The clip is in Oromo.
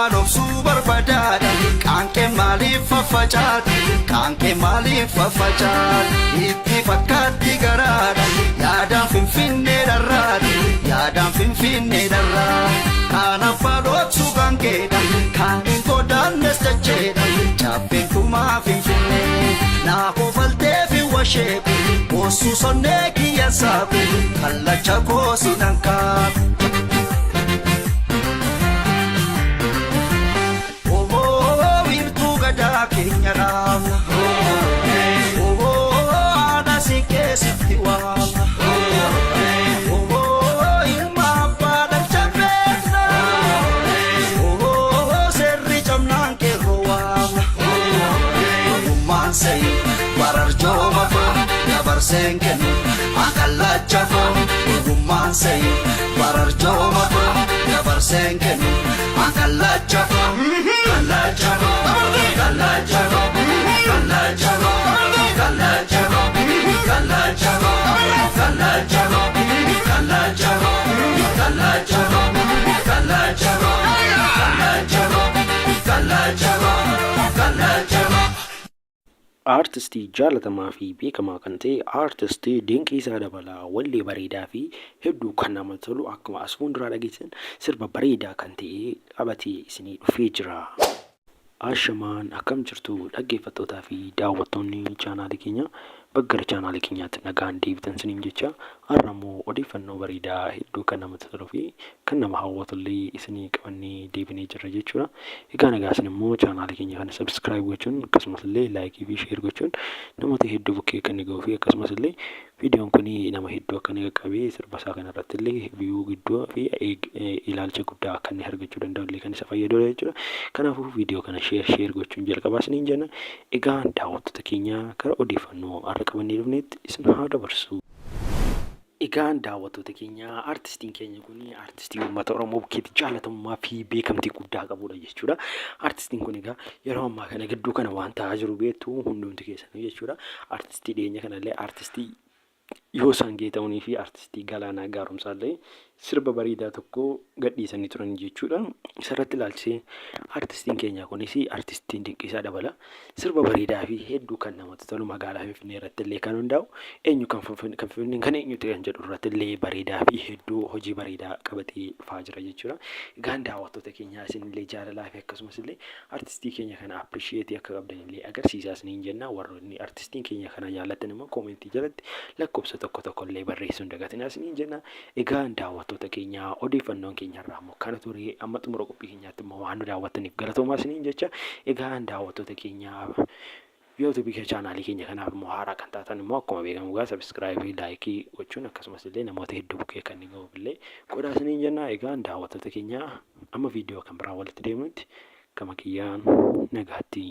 abbaa dhoksuu barbadaadha. Qaanqee maaliif faffacaati? Qaanqee maaliif faffacaati? Itti fakkaatti garaadha. Yaadaan Finfinnee dharraati. Yaadaan Finfinnee dharraa. Kan abbaa dhoksuu qaanqeedha. Kan hin godaannes dacheedha. Caffeen tumaa Finfinnee. Naa kofaltee fi washeeku. Boosuu sonnee kiyya saaku. Kallacha koo sinan kaaku. Oboo wiirtuu gadaa keenya dhaabna. Oboo haadha siinqee sitti waamna. Oboo ilma abbaa dhalcha beekna. Oboo seerri cabnaan qeerroo waamna. Ogummaan sa'i bararjooma koo dabarseen kennu akallacha koo. Ogummaan sa'i bararjooma koo dabarseen kennu akallacha koo. Kallacha koo. Kallacha koo. Kallacha koo. Kallacha koo. Kallacha koo. Kallacha koo. Kallacha koo. Kallacha koo. Kallacha koo. Kallacha koo. Kallacha koo. Kallacha koo. Aartistii jaalatamaa fi beekamaa kan ta'e Aartistii Dinqiisaa Dabalaa wallee bareedaa fi hedduu kan namatti tolu akkuma as fuulduraa dhageessan sirba bareedaa kan ta'e qabatee isinii dhufee jira. Ashamaan akkam jirtu dhaggeeffattootaa fi daawwattoonni chaanaalii keenya baga gara chaanaalii keenyaatti nagaan deebitan isiniin jecha har'a immoo odeeffannoo bareedaa hedduu kan namatti toluu fi kan nama hawwatu illee isinii qabannee deebinee jirra jechuudha. Egaa nagaa isin immoo chaanaalii keenya kana subscribe gochuun akkasumas illee like fi share gochuun namoota hedduu bukkee akka inni ga'uu fi akkasumas illee viidiyoon kun nama hedduu akka inni qaqqabee sirba isaa kana irratti illee view guddoo fi ilaalcha guddaa akka inni argachuu danda'u illee kan isa fayyadudha jechuudha. Kanaafuu viidiyoo kana share share gochuun jalqabaa isiniin jenna. Egaa daawwattoota keenya gara odeeffannoo har'a qabannee dhufneetti isin haa dabarsu. Egaan daawwattoota keenya artistiin keenya kun artistii uummata Oromoo bukkeetti jaalatamummaa fi beekamtii guddaa qabudha jechuudha. Artistiin kun egaa yeroo ammaa kana gidduu kana waan ta'aa jiru beektu hundumti keessanuu jechuudha. Artistii dhiyeenya kanallee artistii Yoosaan Geetahunii fi artistii Galaanaa Gaaromsaallee sirba bareedaa tokko gadhiisanii turan jechuudha. Isarratti ilaalchisee artistiin keenya kunis artistiin Dinqiisaa Dabala sirba bareedaa fi hedduu kan namatti tolu magaalaa Finfinnee irratti illee kan hundaa'u eenyu kan Finfinneen kan eenyuti kan jedhu irratti illee bareedaa fi hedduu hojii bareedaa qabatee dhufaa jira jechuudha. Egaan daawwattoota keenyaa isin illee jaalalaa fi akkasumas illee artistii keenya kana appreciate akka qabdan illee agarsiisaa isiniin jenna. Warroonni artistiin keenya kana jaallattan immoo koomentii jalatti lakkoofsa tokko tokko illee barreessuu hin dagatinaa isiniin jenna. Egaa daawwattoota keenya odeeffannoon keenya irraa immoo kana ture amma xumura qophii keenyaatti immoo waan nu daawwattaniif galatoomaa isiniin jecha. Egaa daawwattoota keenya YouTube chaanaalii keenya kanaaf immoo haaraa kan taatan immoo akkuma beekamu egaa sabiskiraayibii laayikii gochuun akkasumas illee namoota hedduu bukkee kan inni ga'uuf illee godhaa isiniin jenna. Egaa daawwattoota keenya amma viidiyoo kan biraa walitti deemnutti gama kiyyaan nagaatti.